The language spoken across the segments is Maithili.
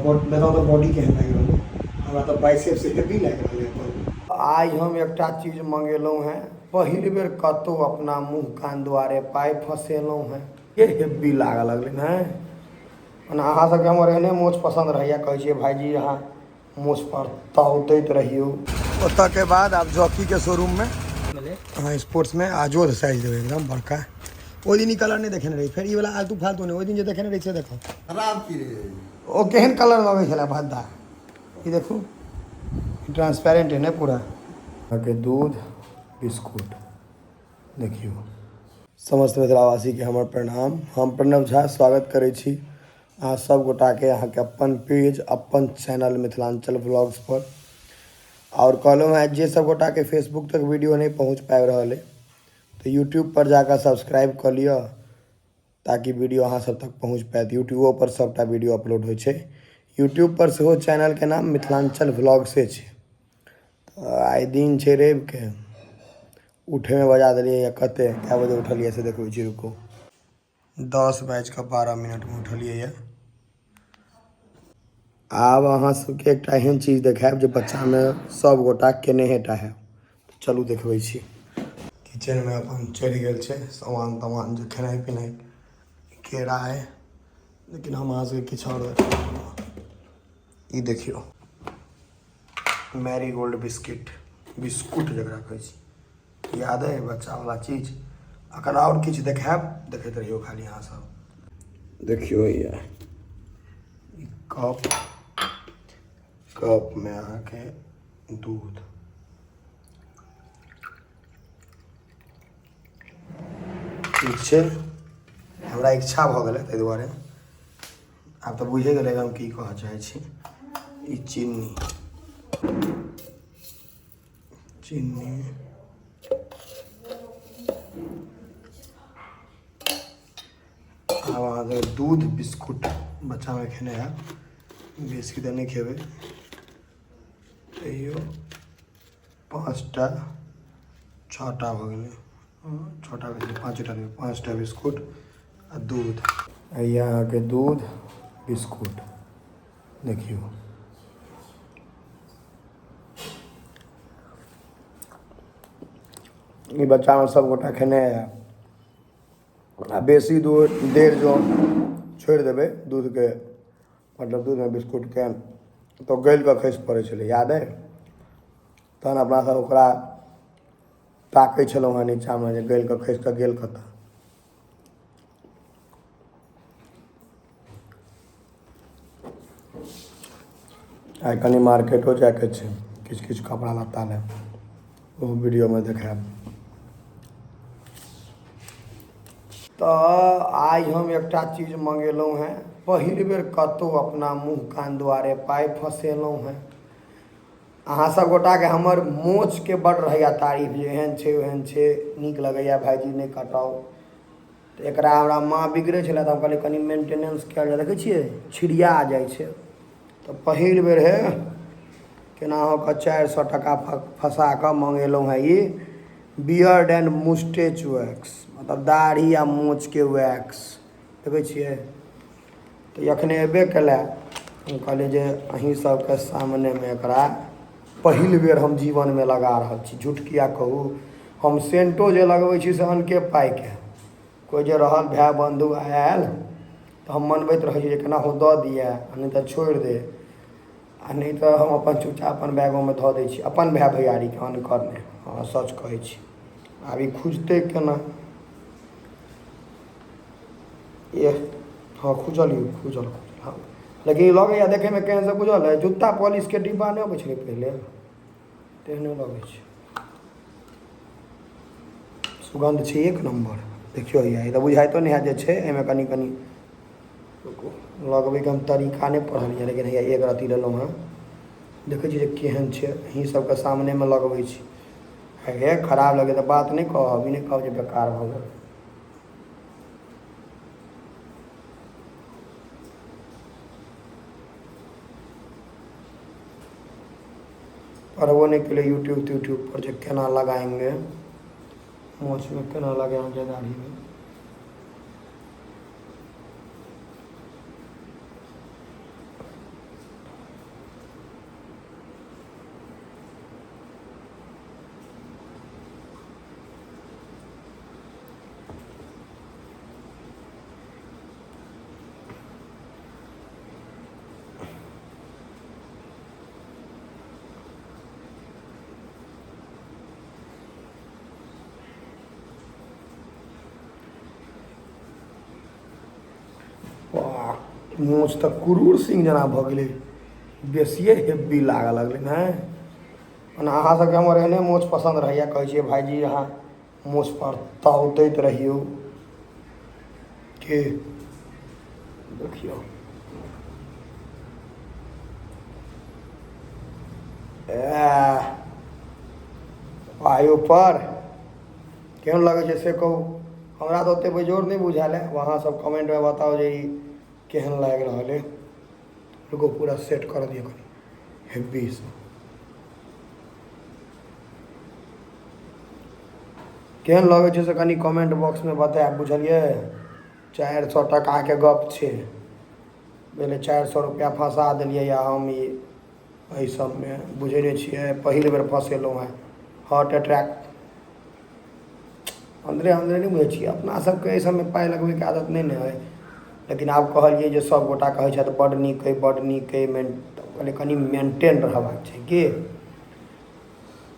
बताउ तऽ बॉडी केहन लागि रहल अइ। हमरा तऽ बाइसेप्स हेवी लागि रहल अइ अपन। आइ हम एकटा चीज मंगेलहुँ हेँ, पहिल बेर कतहु अपना मुँह कान दुआरे पाइ फँसेलहुँ हेँ। के हेवी लागऽ लगलै ने। ओना अहाँ सबके हमर एहने मोछ पसन्द रहैए, कहै छियै भायजी अहाँ मोछ पर ताव दैत रहियौ। ओतऽ के बाद आब जॉकी के शोरूम में, हाँ स्पोर्ट्स में आजो साइज देबै एकदम बड़का। ओहि दिन ई कलर नहि देखेने रही, फेर ई वाला आलतू फालतू नहि, ओहि दिन जे देखेने रही से देखो। खराब की रहे? ओ केहन कलर लगै छलै भद्दा। ई देखू, ट्रांसपेरेंट है ने पूरा। अहाँके दूध बिस्कुट देखियौ। समस्त मिथिलावासीके हमर प्रणाम। हम प्रणव झा स्वागत करै छी अहाँ सब गोटाके अहाँके अपन पेज अपन चैनल मिथिलाञ्चल व्लॉग्स पर। आओर कहलहुँ हेँ जे सब गोटाके फेसबुक तक वीडियो नहि पहुँच पाबि रहल अइ तऽ यूट्यूबपर जाकऽ सब्सक्राइब कऽ लिअ ताकि वीडियो अहाँ सब तक पहुँच पायत। यूट्यूबोपर सबटा वीडियो अपलोड होइ छै। यूट्यूबपर सेहो चैनलके नाम मिथिलाञ्चल व्लॉग्से छै। तऽ आइ दिन छै रविके, उठैमे बजा देलियै कते कए बजे उठलियै से देखबै छी, रुकू। 10 बाजि कऽ 12 मिनटमे उठलियै यऽ। आब अहाँ सबके एकटा एहन चीज देखायब जे बच्चामे सब गोटा केनेहे टा हैब। चलू देखबै छी। किचनमे अपन चढ़ि गेल छै सामान तमान जे खेनाइ पिनाइ केरा अइ, लेकिन हम अहाँ सबके किछु आओर देखबै। ई देखियौ मैरीगोल्ड बिस्किट, बिस्कुट जकरा कहै छी, याद अइ बच्चावला चीज? अखन आओर किछु देखायब, देखैत रहियौ खाली अहाँ सब। देखियौ हैया ई कप, कपमे अहाँके दूध, ठीक छै। हमरा इच्छा भऽ गेलै ताहि दुआरे। आब तऽ बुझे गेलै हम की कहऽ चाहै छी। ई चीनी, चीनी आब अहाँके दूध बिस्कुट बच्चामे खेने हैब, बेसी तऽ नहि खेबै तैयो 5टा 6टा भऽ गेलै, 6टा बेसी 5टा देबै, 5टा बिस्कुट आ दूध। हैया अहाँके दूध बिस्कुट देखियौ। ई बच्चामे सब गोटा खेने हैब। आ बेसी दूर देर जँ छोड़ि देबै दूधके, मतलब दूधमे बिस्कुटके, तऽ गलि कऽ खसि पड़ै छलै, याद अइ? तहन अपना सब ओकरा ताकै छलहुँ हेँ नीचाँमे जे गलि कऽ खसि कऽ गेल कतऽ। आइ कनि मार्केटो जाइके छै, किछु किछु कपड़ा लत्ता लए, ओहो वीडियोमे देखायब। तऽ आइ हम एकटा चीज मंगेलहुँ हेँ, पहिल बेर कतहु अपना मुँह कान दुआरे पाइ फँसेलहुँ हेँ। अहाँ सब गोटाके हमर मोछके बड्ड रहैए तारीफ जे एहन छै ओहन छै, नीक लगैए भायजी नहि कटाउ। तऽ एकरा हमरा माँ बिगड़ै छलै तऽ हम कहलियै कनि मेन्टेनेंस कयल जाय, देखै छियै छिड़िया जाइ छै। तऽ पहिल बेर हे केनाहो कऽ 400 टाका फँसा कऽ मङ्गेलहुँ हेँ ई बियर्ड एंड मुस्टेच वैक्स, मतलब दाढ़ी आ मोछके वैक्स, देखै छियै। तऽ एखने अयबे केलए, हम कहलियै जे अहीं सबके सामनेमे एकरा पहिल बेर हम जीवनमे लगा रहल छी। झूठ किया कहू, हम सेंटो जे लगबै छी से अनके पाइके, कोइ जे रहल भाय बन्धु आयल तऽ हम मनबैत रहै छी जे केनाहु दऽ दिअ आ नहि तऽ छोड़ि दे, आ नहि तऽ हम अपन चुपचाप अपन बैगोमे धऽ दै छी अपन भाय भैयारीके, अनकर नहि। हँ सच कहै छी। आब ई खुजतै केना? एह हँ खुजल यौ, खुजल खुजल। हँ लेकिन ई लगैए देखैमे केहन से बुझल अइ, जूता पॉलिशके डिब्बा नहि अबै छलै पहिले, तेहने लगै छै। सुगन्ध छै एक नम्बर। देखियौ हैया ई तऽ बुझाइतो नहि हैत जे छै एहिमे। कनि कनि लगबैके हम तरीका नहि पढ़लियै, लेकिन हैया एक रत्ती लेलहुँ हेँ, देखै छी जे केहन छै। अहीं सबके सामनेमे लगबै छी। हे खराब लगै तऽ बात नहि कहब, ई नहि कहब जे बेकार भऽ गेल। पढ़बो नहि केलियै यूट्यूब त्यूट्यूब पर जे केना लगाएंगे मोछमे, केना लगायल जाय दाढ़ीमे। मोछ तऽ कुरूर सिंह जेना भऽ गेलै, बेसिए हेवी लागऽ लगलै ने। ओना अहाँ सबके हमर एहने मोछ पसन्द रहैए, कहै छियै भायजी अहाँ मोछपर ताव दैत रहियौ। के देखियौ, पाइ ऊपर केहन लगै छै से कहू। हमरा तऽ ओतेक बेजोड़ नहि बुझायल अइ, अहाँसभ कमेन्टमे बताउ जे ई केहन लागि रहल अइ। रुकू, पूरा सेट करऽ दिअ कनि हेवीसँ। केहन लगै छै से कनि कमेन्ट बॉक्समे बतायब, बुझलियै? 400 टाकाके गप छै, बुझलियै? 400 रुपैआ फँसा देलियै या हम ई एहि सबमे, बुझै नहि छियै, पहिल बेर फँसेलहुँ हेँ। हार्ट अटैक अन्दरे अन्दरे नहि बुझै छियै। अपना सबके एहि सबमे पाइ लगबैके आदत नहि ने अइ, लेकिन आब कहलियै जे सब गोटा कहै छथि बड्ड नीक अइ, बड्ड नीक अइ, तऽ कहलियै कनि मेन्टेन रहबाक छै की।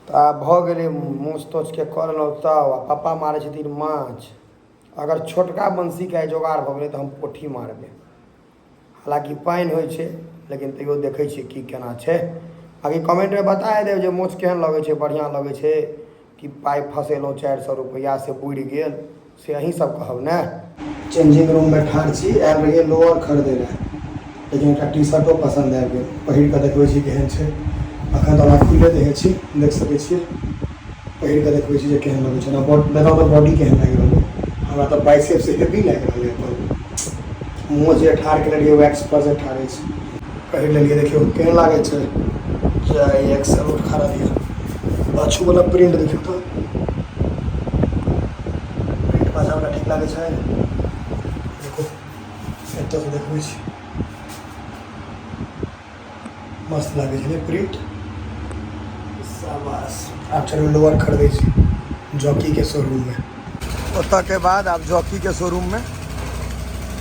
तऽ आब भऽ गेलै, मोछ तोछके कऽ लेलहुँ तब। आ पप्पा मारै छथिन माछ। अगर छोटका बंशीके आइ जोगाड़ भऽ गेलै तऽ हम पोठी मारबै। हालाँकि पानि होइ छै, लेकिन तैयो देखै छियै की केना छै। बाँकी कमेन्टमे बता देब जे मोछ केहन लगै छै, बढ़िआँ लगै छै कि पाइ फँसेलहुँ 400 रुपैआ से बुड़ि गेल, से अहीं सब कहब ने। चेंजिंग रूममे ठाढ़ छी, आयल रहियै लोअर खरीदै लए, लेकिन एकटा टी शर्टो पसन्द आबि गेल। पहिर कऽ देखबै छी केहन छै। अखन तऽ हमरा खुले देने छी, देख सकै छियै। पहिर कऽ देखबै छी जे केहन लगै छै। बताउ तऽ बॉडी केहन लागि रहल है? हमरा तऽ बाइसेप्स हेवी लागि रहल है। अपन मुँह जे ठाढ़ केने रहियै वैक्स पर से ठाढ़ अछि। पहिर लेलियै, देखियौ केहन लागै छै। जय एक्सल उठा दिअ। पाछू वाला प्रिंट देखियौ तऽ, प्रिंट पाछा वाला ठीक लागै छै। देखो, एतऽसँ देखबै छी, मस्त लागै छै ने प्रिंट? शाबाश। आब चलू लोअर खरीदै छी जॉकीके शोरूममे। ओतऽ के बाद आब जॉकीके शोरूममे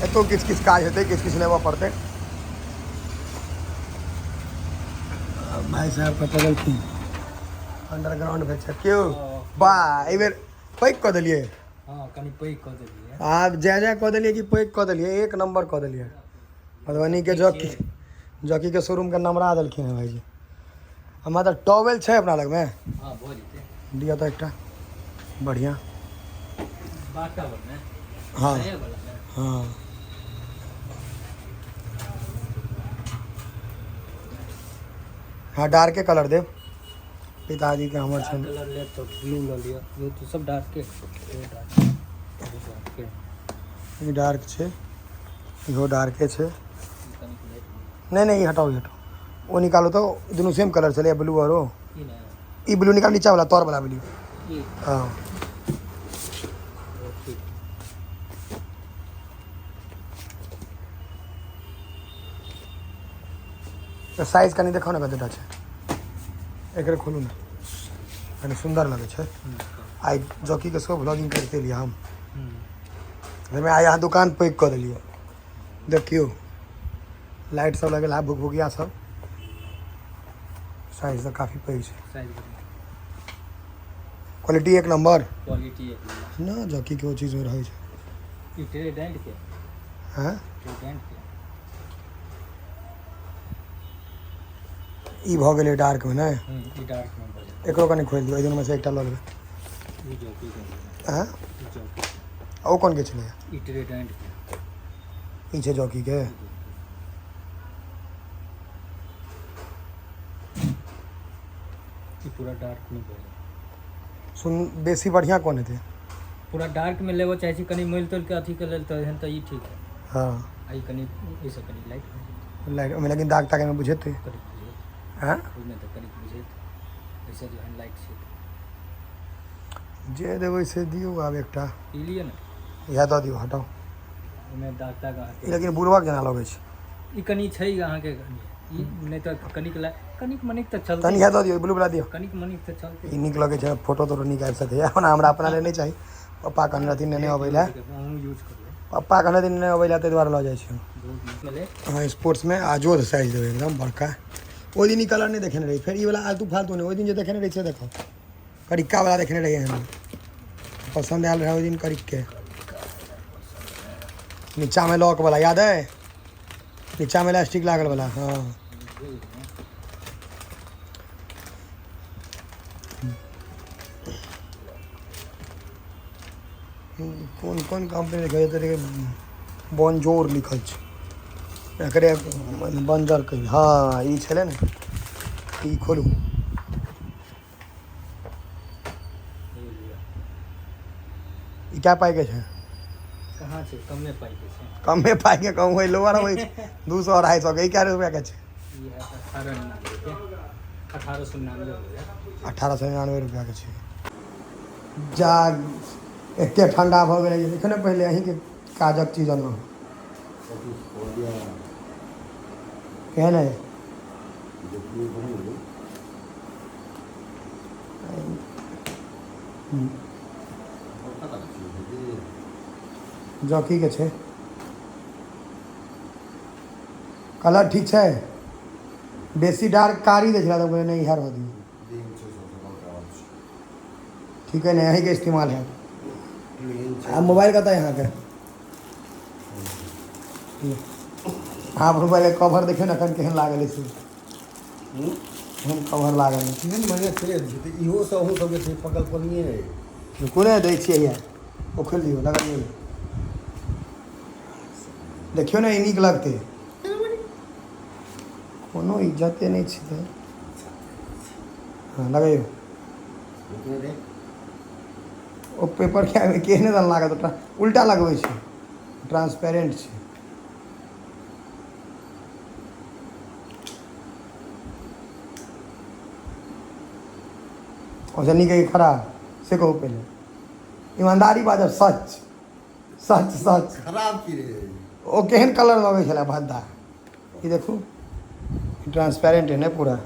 एतौ किछु किछु काज हेतै, किछु किछु लेबऽ पड़तै। भाइ साहब कतऽ गेलखिन? अंडरग्राउंड भेल छै केओ। बा, एहिबेर पैघ कऽ देलियै। हँ, कनि पैघ कऽ देलियै। आब जय जय कऽ देलियै कि पैघ कऽ देलियै, एक नम्बर कऽ देलियै। मधुबनीके जॉकीके शोरूमके नमरा देलखिन हेँ भाइजी। हमरा तऽ टॉवेल छै अपना लगमे? हँ, भऽ जेतै। दिअ तऽ एकटा बढ़िआँ। बाटा वाला? हँ। नया वाला ने? हँ। हँ, डार्के कलर देब पिताजीके हमर डार्क छनि। कलर लेब तऽ ब्लू लऽ लिअ। ब्लू तऽ सब डार्के, डार्क, डार्के। ई डार्क छै, इहो डार्के छै। ई कनिक लाइट। नहि नहि, ई हटाउ, ई हटाउ, ओ निकालू। तऽ दुनू सेम कलर छलै, ब्लू आओर ओ। ई ने? ई ब्लू निकाल, नीचा वाला, तर वाला ब्लू। ई? हँ। ओ ठीक। तऽ साइज कनि देखाउ ने, कतेटा छै? एकरे खोलू ने, कनि सुन्दर लगै छै। आइ जॉकीके सेहो व्लॉगिंग करिते लिअ हम। एहिमे आइ अहाँ दुकान पैघ कऽ देलियै। देखियौ, लाइट सब लगल है, भुकभुकिया सब। साइज तऽ काफी पैघ छै। साइज बढ़िआँ। क्वालिटी एक नंबर। क्वालिटी एक नंबर। ने जॉकी के ओ चीजमे रहै छै। ई ट्रेडेंट के। हँ। ट्रेडेंट के। ई भऽ गेलै डार्कमे ने? ई डार्क में भऽ जेतै। एकरो कनि खोलि दियौ, एहि दुनूमे से एकटा लऽ लेबै। ई जॉकी के। हँ। ई जॉकी। आ ओ कोन के छलैए? ई ट्रेडेंट के। ई छै जॉकी के। ई पूरा डार्क में भऽ जेतै। सुन, बेसी बढ़िआँ कोन हेतै? पूरा डार्क में लेबऽ चाहै छी कनि मोलि तोलि के अथी के लेल, तऽ एहन तऽ ई ठीक है। आ ई कनि एहिसँ कनि लाइट भऽ जेतै। लाइट ओहिमे, लेकिन दाग ताग एहिमे बुझेतै? कनिक बुझेतै। हँ। ओहिमे तऽ कनिक बुझेतै, एहिसँ जेहन लाइट छै। जे देबै से दियौ आब एकटा। ई लिअ ने। इएह दऽ दियौ, हटाउ। ओहिमे दाग ताग अहाँके ई लेकिन बुड़बक जेना लगै छै। ई कनि छै अहाँके कनि ई, नहि तऽ कनिक ला कनिक मनिक तऽ चलतै। तनि इएह दऽ दियौ, ब्लू वला दियौ। कनिक मनिक तऽ चलतै। ई नीक लगै छै, फोटो तोटो नीक आबि सकैए। ओना हमरा अपना लेल नहि चाही, पप्पा कहने रहथिन नेने अबै लए। अहूँ यूज करबै। पप्पा कहने रहथिन नेने अबै लए, ताहि दुआरे लऽ जाइ छी हम। बहुत नीक भेलै। हँ, स्पोर्ट्समे आजो साइज देबै एकदम बड़का। ओहि दिन ई कलर नहि देखेने रही, फेर ई वला आलतू फालतू नहि। ओहि दिन जे देखेने रही से देखो, करिक्का वला देखने रहियै हम, पसन्द आयल रहै ओहि दिन करिक्के, नीचामे लॉक वाला, याद है? नीचाँमे इलास्टिक लागल वाला। हँ, कोन कोन कम्पनी लिखल छै? बोनजोर लिखल छै। एकरे बंजर कही। हँ, ई छलै ने, ई खोलू। ई क्या पाइके छै? कहाँ छै? कमे पाइके छै। कमे पाइके कहूँ होइ लोअर होइ छै 200 250 के। ई कए रुपैआके छै? ई है 1899 के, 1899 रुपया। 1899 रुपैआके छै। जा, एते ठंडा भऽ गेलै। देखियौ ने, पहिले अहीँके काजक चीज अनलहुँ। केहन है? जॉकीके छै। कलर ठीक छै। बेसी डार्क कारी दै छलै तऽ कहलियै, नहि, इएह रहऽ दियौ। ठीक है ने? अहीँके इस्तेमाल है। आ मोबाइल कतऽ है अहाँके? अहाँ मोबाइलके कवर देखियौ ने, एखन केहन लागल अछि। केहन कवर लागल अछि। केहन बढ़िआँ फ्रेश छै तऽ इहो सब अहूँ सबके छै पकल पनिये अइ। कोने दै छियै? हैया ओ खोलि दियौ, लगलियै। देखियौ ने, ई नीक लगतै। कोनो इज्जते नहि छै तऽ। हँ, लगैयौ। ओ पेपर के केहने दन लागत। उल्टा लगबै छै, ट्रांसपेरेंट छै। ओहिसँ नीक है कि खराब, से कहू पहिले। ईमानदारी बाजब, सच सच सच। खराब की रहै? ओ केहन कलर लगै छलै भद्दा। ई देखू, ट्रांसपेरेंट है ने पूरा।